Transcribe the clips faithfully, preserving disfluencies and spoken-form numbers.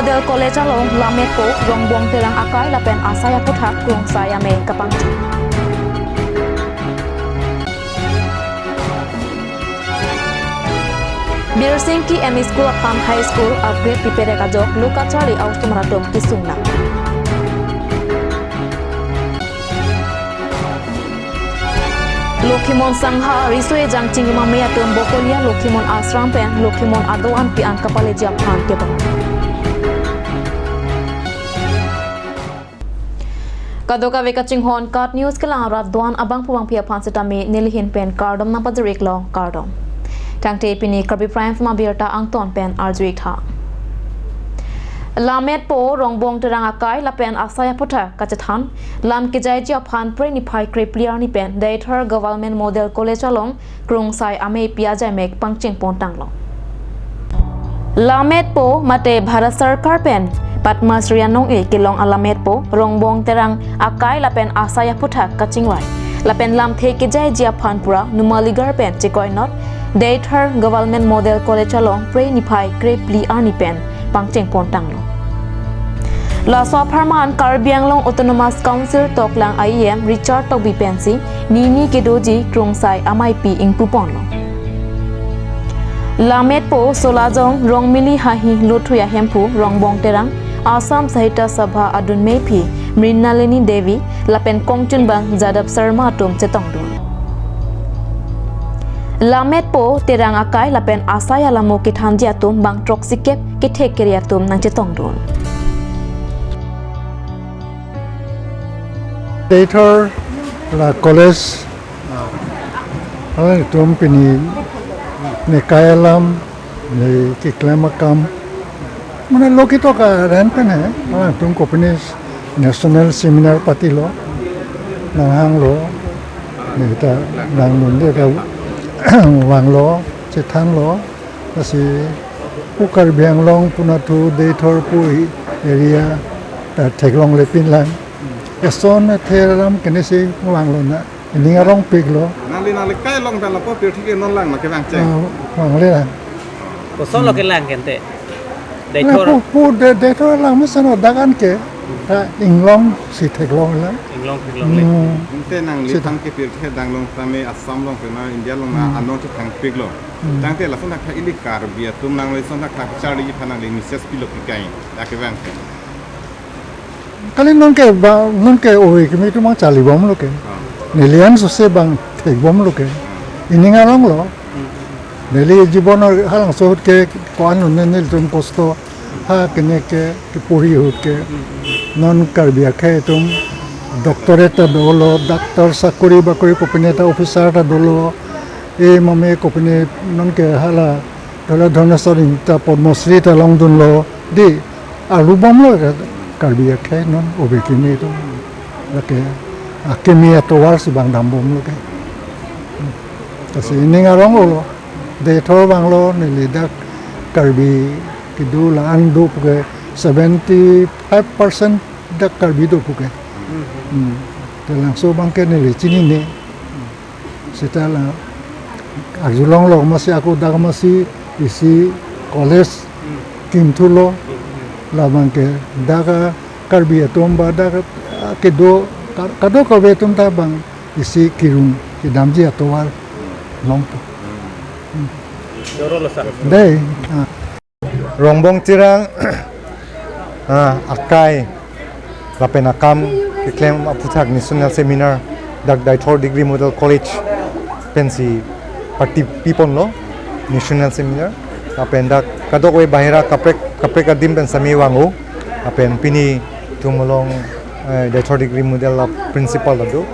Model College along Lammetpo Rongbong Terang akai lapen asai aputhak Krungsai Amei kapangcheng. Birsingki M E School aphan High School upgrade piperek ajok lo kacharli a-osomar atum kesung nang. Lokhimon Sangha riso ejang chingrum amei atum Bokolia Lokhimon Ashram pen Lokhimon ado-an pi-an kapaleji aphan kebang. Kadokave kachinghon KAT News kelang arat do-an abangphu bangphi aphan sitame nelihin pen kardom nangpajir-ik long, kardom. Tangte pini Karbi Prime Time abirta angton pen arju-ik tha. Lammetpo Rongbong Terang akai lapen asai aputhak kachethan lam kejaiji aphan Phre niphai krepli arni pen Deithor Government Model College along Krungsai Amei pi ajaimek pangcheng pon tanglo. Lammetpo mate Bharat Sarkar pen Padma Shri anong-e kelong alammetpo Rongbong Terang akai lapen asai aputhak kachingvai lapen lamthe kejaiji aphan pura numaligar pen chekoinot Deithor Government Model College along Phre niphai krepli arni pen pangcheng pon tanglo. Laso apharman Karbi Anglong Autonomous Council toklang a-E M Richard Tokbi pensi nini kedoji Krungsai Amei pi ingpu ponlo. Lammetpo Solajong Rongmili Hahi Lothui ahemphu Rongbong Terang, Assam Sahitya Sabha adun meiphi Mrinalini Devi lapen kongchunbang Jadav Sharma atum chetongdun. Lammetpo Terang akai lapen asai alamo kethanji atum bang throksi kep kethek kere atum nangchetongdun. Deithor la college, ah, alangtum pini nekai alam, ne keklem akam, mane lo ketok aran pen he, alangtum kopine national seminar patilo, nanghanglo, ne ta nang nunde ta vanglo, chethanlo, lasi pu Karbi Anglong pu nathu Deithor pu area ta theklongle pinlang. Eson athe alam kenesi vanglo na, ining arongpiklo. Nangli nangli kai long ta lapu pirthe ke non lang ma kevangcheng. Ah, vangle lang. Koson lo kelang kente. Deithor. Pu, pu de, Deithor lang mesen dak an ke. Ta inglong si theklong lang. Inglong theklongle. Hmm. Ante nangli sita thang ke pirthe dang long tame Assam long pena India long na, hmm, anong thangpiklo. Hmm. Tangte lason thak ili Karbi atum nangli son thak charli phan nangli message pilo kikai. Dak kevang. Kali non ke ba, non ke ove kimi atum bang charlibomlo ke. Ah. Neli an sose bang thekbomlo ke. Ining aronglo. Neli jibon halangso ahut ke ko-an lo ne nelitum kosto ha kene ke, kepuri ahut ke. Non Karbi akhei atum doctorate ta dolo, doctor sakori bakori kopine ta officer ta dolo. E mame kopine non ke hala, hala Dhanaswar ta Padma Shri ta longdunlo. Di arlubomlo ke Karbi akhei non ove kimi atum. Lake akimi atovar si bang dambomlo ke. Lasi ining aronglo. Deithor vanglo neli dak Karbi kedo la-an do pu ke seventy five percent dak Karbi do pu ke. Hmm. Te labangso abang ke neli chinine. Seta la arjulonglo masi ako dak masi isi college kimthulo. Labang ke dak Karbi atum ba dak kedo ka-, kadokave atum ta bang isi kirung kedamji atovar longpo. Dei, ah. Rongbong Terang, ah, akai lapen akam keklem aputhak national seminar dak Deithor Degree Model College pensi patipiponlo national seminar. Lapen dak kadokave bahira kaprek kaprek adim pen sami vang-o. Lapen pini itum along, eh, Deithor Degree Model la principal ta do.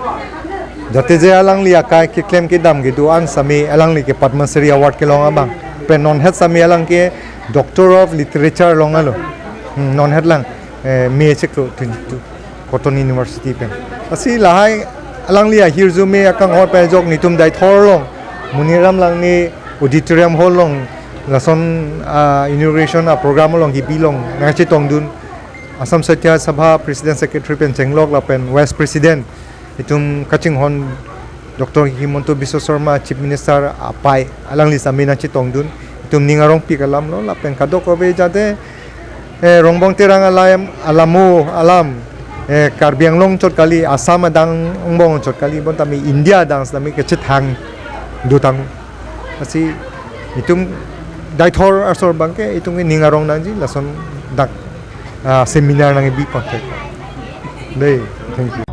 Jate je alangli akai keklem kedam kedo an sami alangli ke Padma Shri Award kelong abang. Pen non het sami alang ke Doctor of Literature longlo. Hmm, non het lang, eh, May chiklo twenty-two, Cotton University pen. Lasi lahai alangli ahirjume akanghon pen ajok netum Deithor along Moniram Langne Auditorium Hall along lason, ah, inauguration a-program along kebi along nangchetongdun. Assam Sahitya Sabha President Secretary pen chenglok lapen Vice President itum kachinghon Doctor Himanta Biswa Sarma Chief Minister apei alangli sami nangchetongdun. Itum ning arongpik alamlo lapen kadokave jate Eh, Rongbong Terang alam, alamo alam, eh, Karbi Anglong chot kali, Assam adang angbong chot kali, bonta mi India adang sitame kechethang dotang. Lasi itum Deithor asor abangke itum ke ning arong nangji, lason dak, ah, seminar nangkebi pakai. Dei, thank you.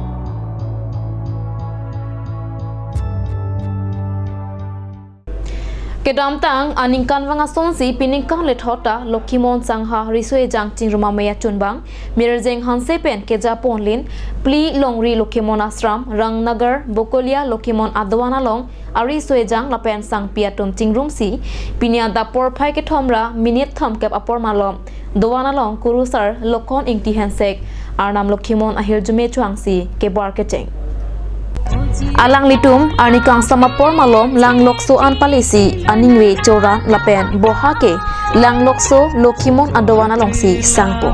Kedamtang aningkanvang asonsi peningkan lethot ta Lokhimon Sangha riso-ejang chingrum amei achunbang Mirjeng Hanse pen keja ponlin Phli Longri Lokhimon Ashram, Rangnagar, Bokolia Lokhimon adovan along ariso-ejang lapen sangpi atum chingrumsi pini adap porphai kethom ra minit thomkep apor malom dovan along kurusar Lokon Ingti Hensek, Arnam Lokhimon ahirjume chohangsi kebar kecheng. Alanglitum arni kangsam apor malom langlokso an palisi aningve choran lapen boha ke langlokso Lokhimon adovan alongsi sangpo.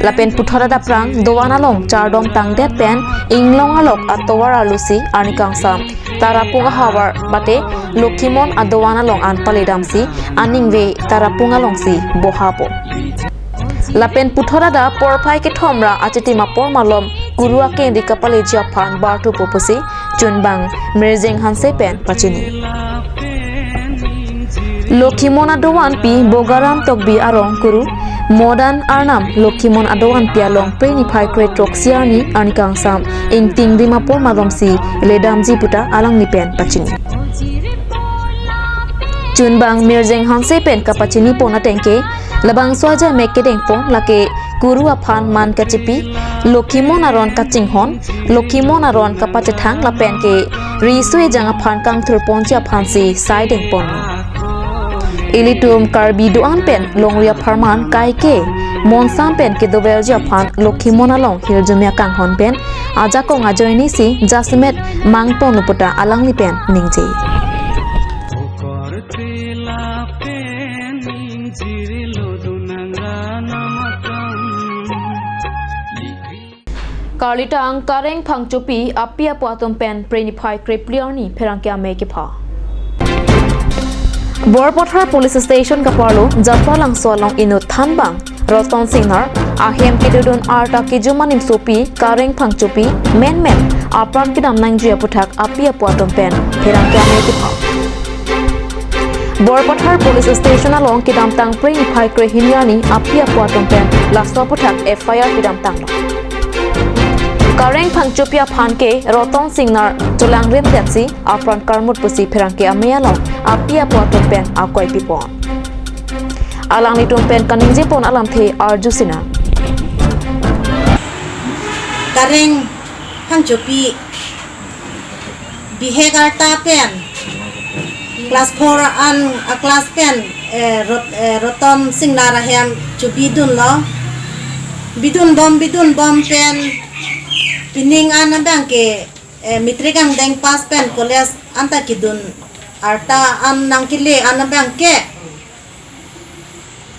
Lapen puthot adapprang dovan along chardom tangdet pen inglong alok atovar arlosi arni kangsam Tarapung ahavar mate Lokhimon adovan along an paledamsi aningve Tarapung alongsi bohapo. Lapen puthot adap porphai kethom ra achitim apor malom kuru akengri kapaleji aphan barthupo pusi chunbang Mirjeng Hanse pen pachini. Lokhimon adovanpi Bogaram Tokbi arong kuru Modan Arnam Lokhimon adovanpi along Phre niphai kre throksi arni arni kangsam ingting rim apor malomsi ledamji puta alangli pen pachini. Chunbang Mirjeng Hanse pen kapachini pon atengke labangso ajamek kedengpon lake kuru aphan man kachipi, Lokhimon aron kachinghon, Lokhimon aron kapachethang lapen ke riso-ejang aphan kangthurponji aphansi sai dengpon. Ilitum Karbi do-an pen longri apharman kaike monsam pen kedoverji aphan Lokhimon along hirjume akanghon pen ajakong ajoinesi jasemet mangpon puta alangli pen ningje. Karlitang Kareng Phangchopi api apo atum pen Phre niphai kre phli arni pherangke amei kepha. Borpathar Police Station kaparlo Japralangso along inut thanbang Roton Singnar ahem kedodun arta kejuma nimsopi Kareng Phangchopi menmen apran kedam nangji aputhak api apo atum pen pherangke amei kepha. Borpathar Police Station along kedamtang Phre niphai kre hini arni api apo atum pen laso aputhak F I R kedamtanglo. Kareng Phangchopi aphan ke Roton Singnar cholangrem detsi apran karmut pusi pherangke amei along api apo atum pen akoi pipon. Alanglitum pen kaningjepon alamthe arjusinang. Kareng Phangchopi bihek arta pen class four an a class pen, eh, Rot-, eh, Roton Singnar ahem chobidunlo. Bidunbom, bidunbom pen pining an abangke, eh, matric angdeng pass pen college anta kedun arta an nangkele an abangke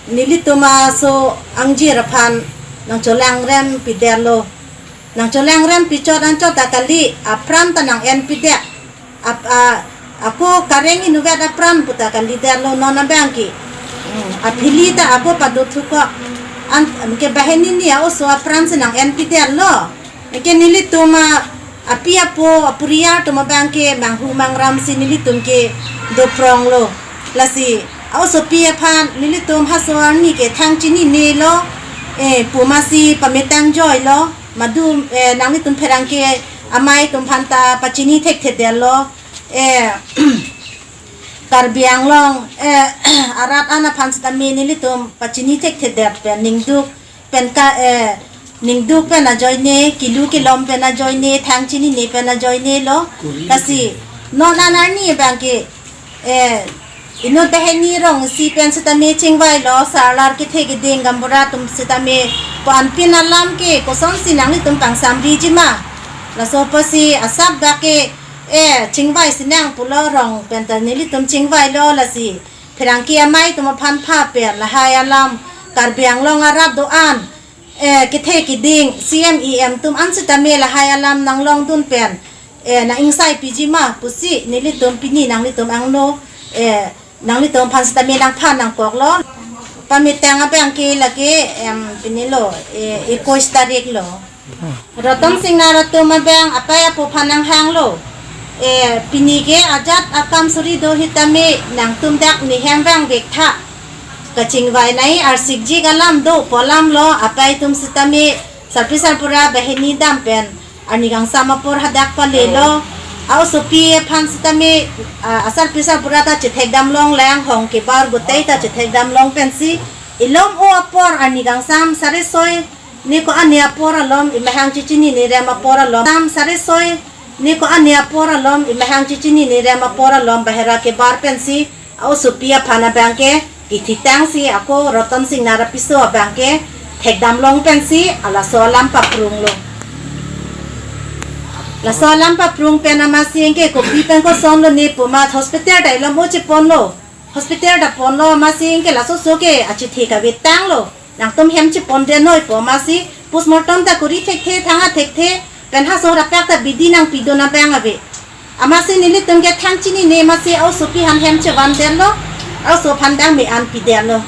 nelitum aso angjir aphan nangcholangrem pidetlo. Nangcholangrem pichot anchot ta kali, apran ta nang-en pidet. Ap-, a, ako Kareng inutvet apran puta kalidetlo non abangke. Hmm, aphili ta ako padothuko. An, ke banghini ni a-oso apransi nang-en pidetlo. Ke nelitum a, api apo, aporiyal atum abangke manghu mangramsi nelitum ke dopronglo. Lasi a-osopi aphan nelitum haso arni ke thangchininelo, eh, pu masi pametang joilo, madu, eh, nanglitum pherangke amei atum aphanta pachini thekthedetlo, eh, Karbi Anglong, eh, arat an aphan sitame nelitum pachini thekthedet pen ningduk pen ka, eh, ningduk pen ajoine, kilu kilom pen ajoine, thangchinine pen ajoinelo. Lasi non an arni abangke, eh, inut banghini rong isi pen sitame chingvailo, sarlar kethe keding gaonbura atum sitame pu-an pin alam ke kosonsi nanglitum pangsamriji ma. Laso apotsi asap abangke, eh, chingvai sinang pulo rong pen ta nelitum chingvailo lasi pherangke amei atum aphan pha pen lahai alam Karbi Anglong arat do-an, eh, kethe keding C M E M atum an sitame lahai alam nanglongdun pen, eh, nang-ingsaipiji ma pusi nelitum pini nanglitum angno, eh, nanglitum aphan sitame nangphan nangkoklo. Pamitang abang ke lake, em, pini lo, eh, ekuis tarik lo. Roton Singnar atum abang apei apo aphan nanghanglo. Eh, pini ke ajat akam suri do sitame nangtum dak nehem vangvek tha. Kachingvai nai arsikjik alam do pu alam lo, apei atum sitame sarpi sarpura banghini dam pen arni kangsam apor hadak palelo. A-osopi aphan sitame, ah, asarpi sarpura ta chethekdam longlang, hong kebar gotei ta chethekdam long pensi. Ilom o apor arni kangsam sare soi ni ko-an ni apor alom, imahang chichinine rem apor alom. Sam sare soi ni ko-an ni apor alom, imahang chichinine rem apor alom bahera kebar pensi a-osopi aphan abang ke kithitang si ako Roton Singnar apiso abang ke thekdam long pensi alaso alam paprunglo. Laso alam paprung pen amatsi ke kopi pen koson lo ne pu amat hospital ta ilom o cheponlo. Hospital ta ponlo amatsi ke laso aso ke achithi kave tanglo. Nangtum hem chepon den noi pu amatsi postmortem ta kori thekthe, thang-a thekthe, pen ha so rapak ta bidi nangpidun abang ave. Amatsi nelitum ke thang chinine amatsi a-osopi aphan hem chevan detlo, a-oso aphan dang me-an pidet lo.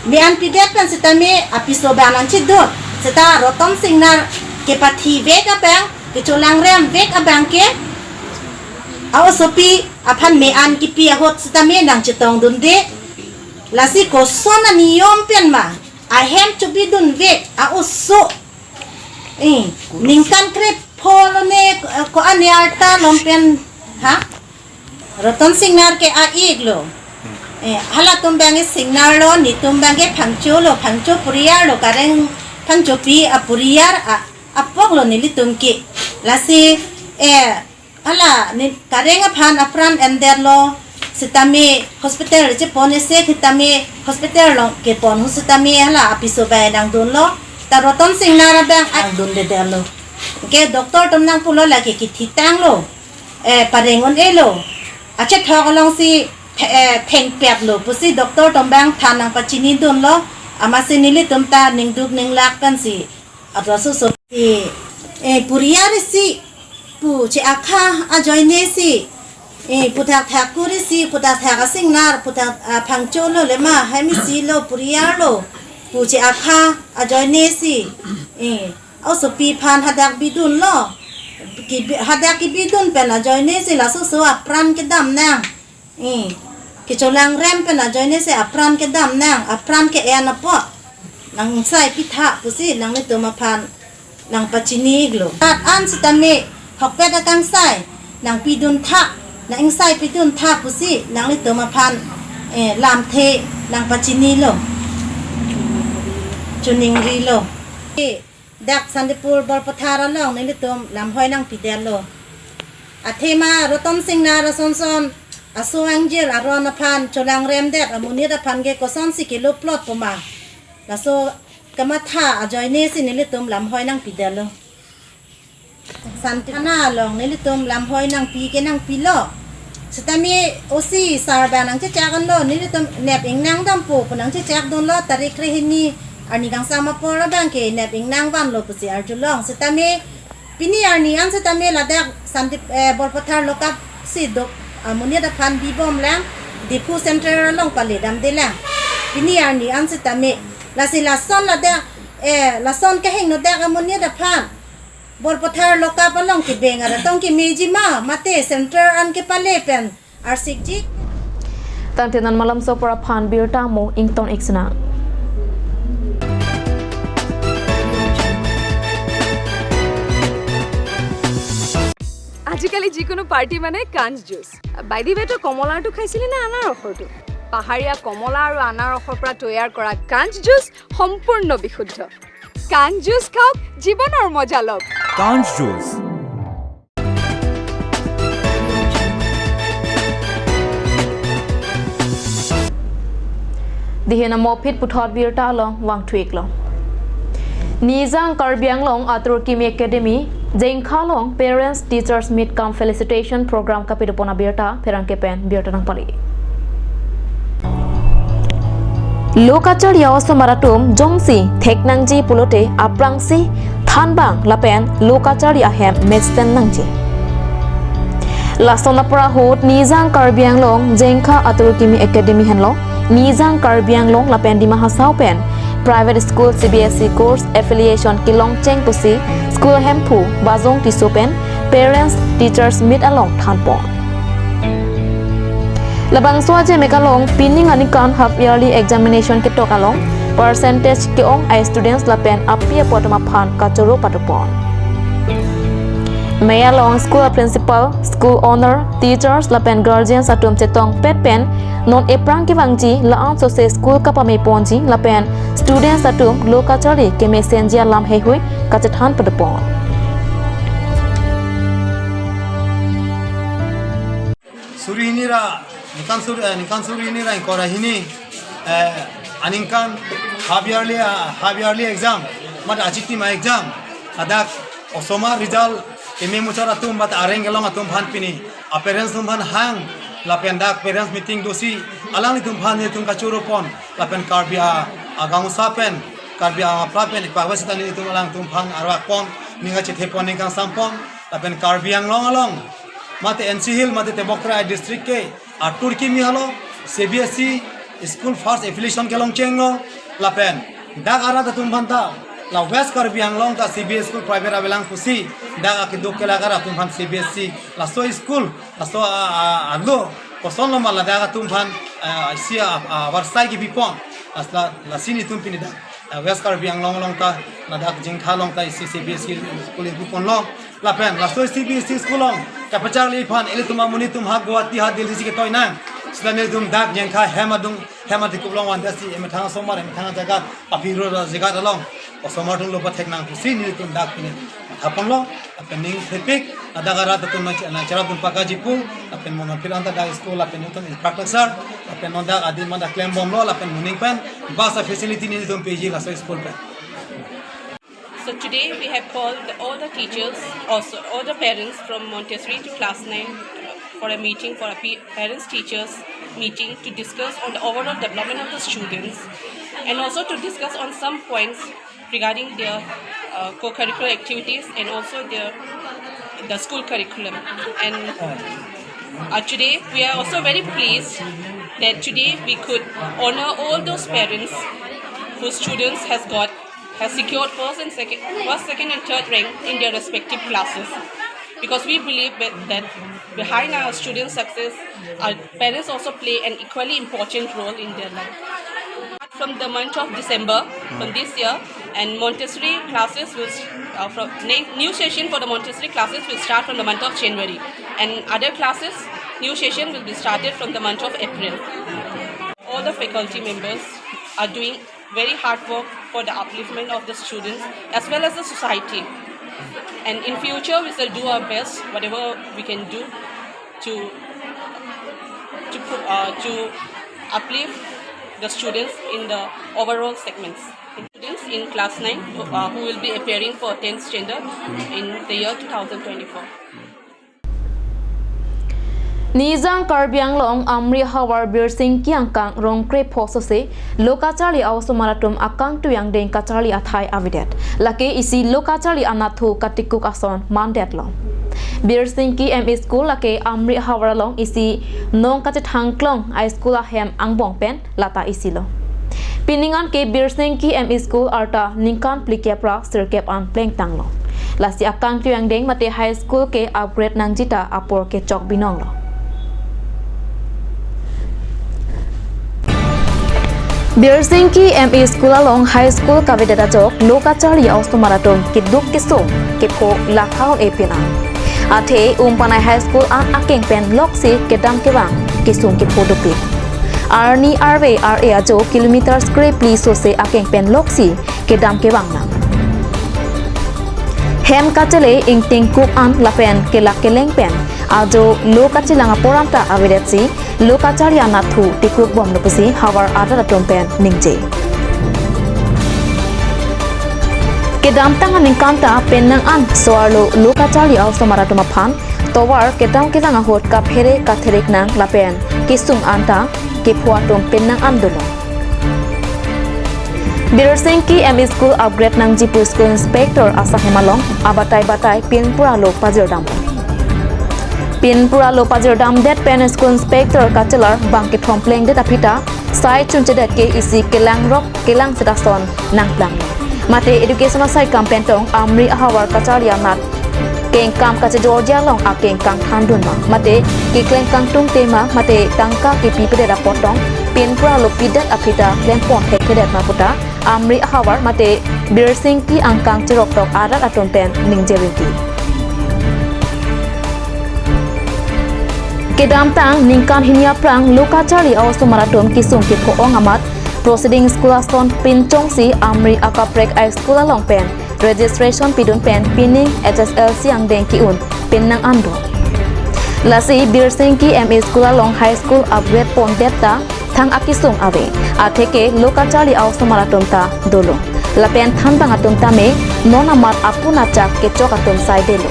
Me-an pidet pen sitame apiso abang nangchedun. Seta Roton Singnar kepathi vek abang, kecholang rem vek abang ke a-osopi aphan me-an kipi ahut sitame nangchetongdunde. Lasi koson aniyom pen ma ahem chobidun vek a-oso. Eh, ningkan krepho lo ne, eh, ko-an ni arta lom pen, ha? Roton Singnar ke a-ik lo. Eh, halatum abang ke Singnar lo, netum abang ke Phangcho lo, Phangcho poriyar lo, Kareng Phangchopi aporiyar a, apok lo nelitum ke. Lasi, eh, hala ne Kareng aphan apran endet lo, sitame hospital chepon isi sitame hospital lo kepon ahut sitame hala apiso abang nangdunlo. Ta Roton Singnar abang nangdundedet lo. Ke doctor atum nangpulo lake kithitang lo. Eh, pareng un-e lo. Achethok alongsi the-, eh, thengpet lo pusi doctor atum abang than nangpachinidunlo. Amatsi nelitum ta ningduk ninglak pensi. Ato suso si, eh, poriyar isi pu che-ak ha ajoine si, eh, puthak Thakur isi, puthak Thak a-Singnar, puthak, ah, Phangcho lo le ma, hem isi lo, poriyar lo pu che-ak ha ajoine si, eh, a-osopi aphan hadak bidunlo. Kibi-, hadak kibidun pen ajoine si laso aso apran kedam nang. Eh, kecholang rem pen ajoine si apran kedam nang, apran ke-en apot. Nang ingsai pitha pusi nanglitum aphan nangpachini-iklo. Rat an sitame hokpet akangsai nangpidun tha, nang ingsai pidun tha pusi nanglitum aphan, eh, lamthe nangpachinilo. Choningrilo. Eh, dak Santipur Borpathar along nelitum lamhoi nangpidetlo. Athema Roton Singnar asonson aso angjir aron aphan cholang remdet amonit aphan ke kosonsi keloplot pu ma, laso kamatha ajoine si nelitum lamhoi nangpidetlo. Santi thana along nelitum lamhoi nangpi ke nangpilo. Sitame O C sir abang nangchechak anlo, nelitum nep ingnang dampo pu nangchechakdunlo, tarik krehini arni kangsam apor abang ke nep ingnang vanlo pusi arjulong. Sitame pini arni an sitame ladak Santip-, eh, Borpathar lokap si dok amonit aphan bibomlang, Diphu Central along paledamdelang. Pini arni an sitame lasi lason ladak, eh, lason kehingno dak amonit aphan Borpathar lokap along kebeng arat tong kemeji ma, mate Central an kepale pen arsikjik. Tangte non malomso apor aphan birta mo ington-ik sinang. আজিকালি যিকোনো পাৰ্টি মানে কাঞ্চ juice. By the ৱে, তই কমলাৰটো খাইছিলি নে আনাৰসৰটো? পাহাৰীয়া কমলা আৰু আনাৰসৰ পৰা তৈয়াৰ কৰা কাঞ্চ জুচ সম্পূৰ্ণ বিশুদ্ধ। কাঞ্চ জুচ খাওক, জীৱনৰ মজা লওক। কাঞ্চ juice. Dihen amo aphi puthot birta along vangthu-iklo. Nijang Karbi Anglong Atur Kimi Academy, Jengkha along Parents Teachers Meet cum Felicitation Program kapadopon abirta pherangke pen birta nangpale. Lo kacharli a-osomar atum jongsi thek nangji pulote aphrangsi thanbang lapen lo kacharli ahem mesten nangji. Lason apor ahut Nijang Karbi Anglong Jengkha Atur Kimi Academy henlo Nijang Karbi Anglong lapen Dima Hasao pen private school C B S E course affiliation kelongcheng pusi school hemphu Bajong Tisso pen parents teachers meet along thanpon. Labangso ajeme along pining aningkan half yearly examination ketok along percentage ke-ong a students lapen api apo atum aphan kachoro padopon. Mei along school principal, school owner, teachers lapen guardians atum chetongpet pen non ephrang kevangji la-an sose school kapameponji lapen students atum lo kacharli kemesenji alam heihui kachethan padopon. Suri hini ra, ningkan suri, eh, ningkan suri hini ra ingkoi ra hini, eh, aningkan half yearly, ah, half yearly exam, mat achikti ma exam, ladak osomar result keme muchot atum mat areng kelong atum aphan pini, a parents atum aphan hang, lapen dak parents meeting dosi, alanglitum aphan nelitum kachoropon, lapen Karbi a, agaonbura pen, Karbi a, apra pen, ipagwa sita nelitum alangtum aphan arvakpon, ning kachethepon, ning kangsampon, lapen Karbi Anglong along, mate N C Hills, mate Tebokra district ke atur kimi halo, C B S E school first affiliation kelongchenglo, lapen dak arat atum aphanta, la West Karbi Anglong ta C B S E school private avelang pusi, dak akeduk kelak arat atum aphan C B S E, laso school, laso a, a, alo, kosonlo ma ladak atum aphan, a, isi a, a, avarsai kepipon, asla, lasi nelitum pini dak, a, West Karbi Anglong along ta, ladak Jengkha along ta isi C B S E school ingpuponlo, lapen laso C B S E school along kapacharli aphan ilitum amonit atum ha Guwahati ha Delhi si ketoi nang. Sita nelitum dak Jengkha hem adung hem adikup along vandetsi emethang asomar emethang ajaga apirura jaga along osomar atum lo pathek nang pusi nelitum dak pini mathaponlo, lapen ning thepik, ladak arat atum nang, nangcherap dun pakaji pu, lapen mono phil anta dak school, lapen nelitum infrastructure, lapen non dak adim anta klembomlo, lapen moning pen bus a facility nelitum peji laso school pen. So today we have called the, all the teachers, also all the parents from Montessori to class nine, uh, for a meeting, for a pe-, parents teachers meeting to discuss on the overall development of the students and also to discuss on some points regarding their, uh, co-curricular activities and also their, the school curriculum. And, uh, today we are also very pleased that today we could honor all those parents whose students has got has secured first and second, first, second and third rank in their respective classes. Because we believe that, that behind our students' success, our parents also play an equally important role in their life. From the month of December from this year, and Montessori classes will, uh, from na-, new session for the Montessori classes will start from the month of January, and other classes, new session will be started from the month of April. All the faculty members are doing very hard work for the upliftment of the students as well as the society. And in future, we shall do our best, whatever we can do, to, to put, uh, to uplift the students in the overall segments. Students in class nine, uh, who will be appearing for tenth standard in the year two thousand twenty-four. Nijang Karbi Anglong Amri havar Birsingki angkang rong krepho sose lo kacharli a-osomar atum akangtui angdeng kacharli athai avedet. Lake isi lo kacharli anatthu katikuk ason mandetlo. Birsingki M E School lake Amri havar along isi nong kachethangklong a-school ahem angbong pen lata isi lo. Pining an ke Birsingki M E School arta ningkan phlikep ra sirkep an plengtanglo. Lasi akangtui angdeng mate high school ke upgrade nangji ta apor kechok binong lo. Birsingki M E School along high school kavedet ajok lo kacharli a-osomar atum keduk kesung kepho lakhaun epin an. Athe Umpanai High School an akeng pen loksi kedam kevang kesung kepho dopik. Arni arve ar-e ajo kilometers krephli sose akeng pen loksi kedam kevang nang. Hem kachele ingtingkup an lapen kelak keleng pen ajo lo kachelang apor anta avedetsi lo kacharli anatthu tikuk bomlo pusi havar arat atum pen ningje. Kedamtang aningkan ta penang an so-arlo lo kacharli a-osomar atum aphan tovar kedam kevang ahut kaphere katherik nang lapen kesung anta kepho atum penang an dolo. Birsingki M E School upgrade nangji pu school inspector asanghem along abatai batai pinpura lo pajirdam. Pinpura lo pajirdamdet pen school inspector kachelar bang kethom plengdet aphi ta sai chunchedet ke isi kelangrok kelang seta son nangplang. Mate education asai kam pen tong Amri ahavar kacharli anat kengkam kachejorji along akeng kangthandun ma, mate keklem kangtung tema, mate tangka kepipedet apot tong pinpura lopidet aphi ta klempon thekthedet ma puta Amri ahavar mate Birsingki angkang cheroktok arat atum pen ningje rinti. Kedamtang ningkan hini aphrang lo kacharli a-osomar atum kesung kepho-ong amat Proceeding School ason pinchongsi Amri akaprek a-school along pen registration pidun pen pining H S L C angdeng ke-un pinnang an do. Lasi Birsingki M E School along high school upgrade pondet ta thang akesung ave. Atheke lo kacharli a-osomar atum ta dolo. Lapen thanbang atum tame non amat apun achak kechok atum sai delo.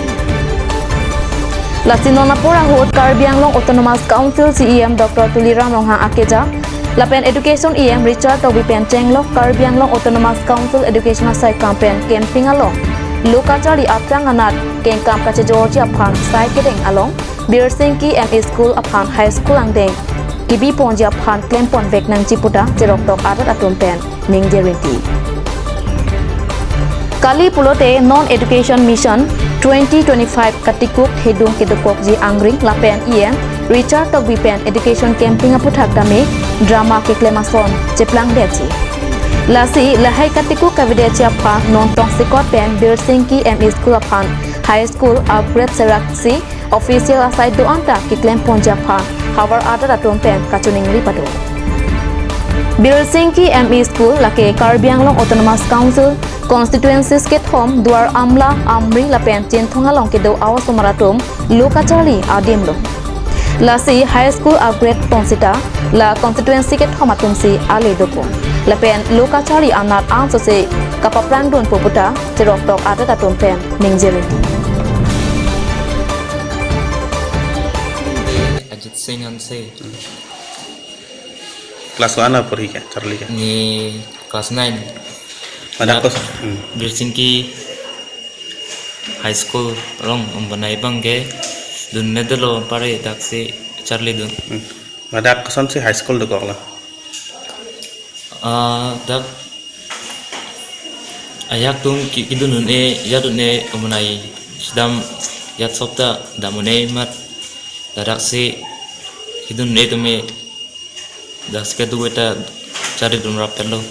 Lasi non apor ahut Karbi Anglong Autonomous Council C E M Doctor Tuliram Ronghang akeja lapen Education E M Richard Tokbi pen chenglok Karbi Anglong Autonomous Council Education asai kam pen camping along lo kacharli aphrang anat kengkam kachejorji aphan sai kedeng along Birsingki M E School aphan high school angdeng kebi ponji aphan klempon vek nangji puta cheroktok arat atum pen ningje rinti. Kali pulote non Education Mission twenty twenty-five katikuk hedung kedokokji angring lapen E M Richard Tokbi pen education camping aputhak tame drama keklem ason cheplangdetji. Lasi lahai katikuk kavedetji aphan non tongsekot pen Birsingki M E School aphan high school upgrade seraksi official asai do-an ta keklem ponji aphan havar arat atum pen kachiningri pado. Birsingki M E School lake Karbi Anglong Autonomous Council constituencies kethom Duar Amla, Amri lapen Chinthong along kedo a-osomar atum lo kacharli adim lo. Lasi high school upgrade pon seta la constituency kethom atumsi ale dokok. Lapen lo kacharli anat angsose kapaphrang dunpo puta cheroktok arat atum pen ningje rinti. Ajit Singh Hanse. Class one apor hi kya, charli kya? Ne class nine. Ladak kos-, hmm. Birsingki High School along um banai abang ke dunmedetlo, pare daksi charlidun. Hmm. Ladak kosonsi high school dokoklo? Ah, dak ajat atum ki-, kidun un-e, jat un-e, um banai, sdam jat sop ta dam un-e amat, ladaksi kidun un-e atum e, daksi kedo ta charlidun rapetlo.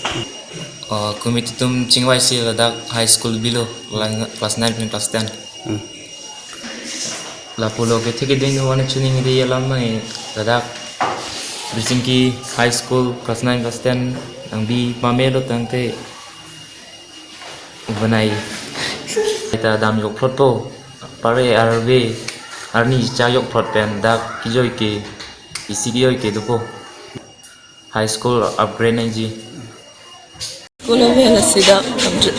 Ah, committee atum chingvaisi ladak high school bilo, class nine pen class ten. Hmm. Lapulo kethe keding do-an chiningri alam nang ladak Birsingki High School class nine class ten nangbi pamelo tangte um banai ta dam jokphlotpo, pare arve arni cha jokphlot pen dak kejoi ke isi kejoi ke dopo. High school upgrade nangji. School ave lasi dak upgrade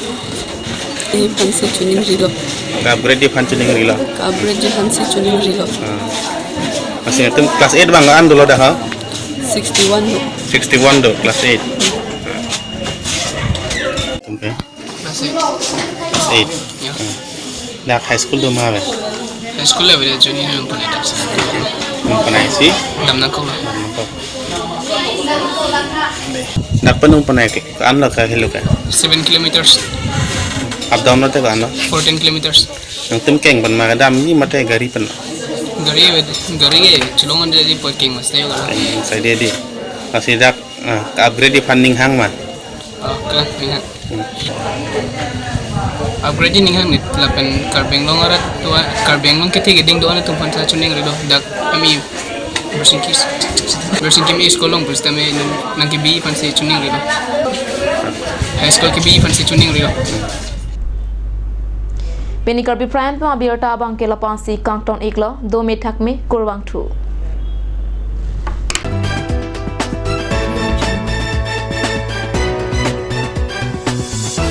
aphansi chiningrilo. Ka-upgrade aphan chiningrilo. Ka-upgrade aphansi chiningrilo. Ah. Lasi nangtum class eight abang an dolo dak ha? Sixty-one do. Sixty-one do, class eight. Tumpe? Class eight. Class eight. Ya. Hmm. Dak high school do ma ave? High school ave, junior nung panai dak si. Nung panai si? Dam nangkok. Dam nangkok. Dak pen nung panai ke, ko-an lo ka helo ka? Seven kilometers. Up down lo te ko-an lo? Fourteen kilometers. Nangtum keng pen ma kedamji mate gari pen? Gari ave, gari ke chelong an jadi poi keng mas tayo ka. Keng sai dei dei. Lasi dak, ah, ka-upgrade aphan ning hang ma? Ah, ka ning hang. Hmm. Upgrade ning hang ni lapen Karbi Anglong arat atum, Karbi Anglong kethe keding do-an atum aphan sa chiningrilo. Dak ami Birsingki, Birsingki M E School along pusitame nang kebi aphansi chiningrilo. High school kebi aphansi chiningrilo. Pini Karbi Prime Time abirta abang ke lapu-ansi kangton iklo, dome thakme, kurvangthu.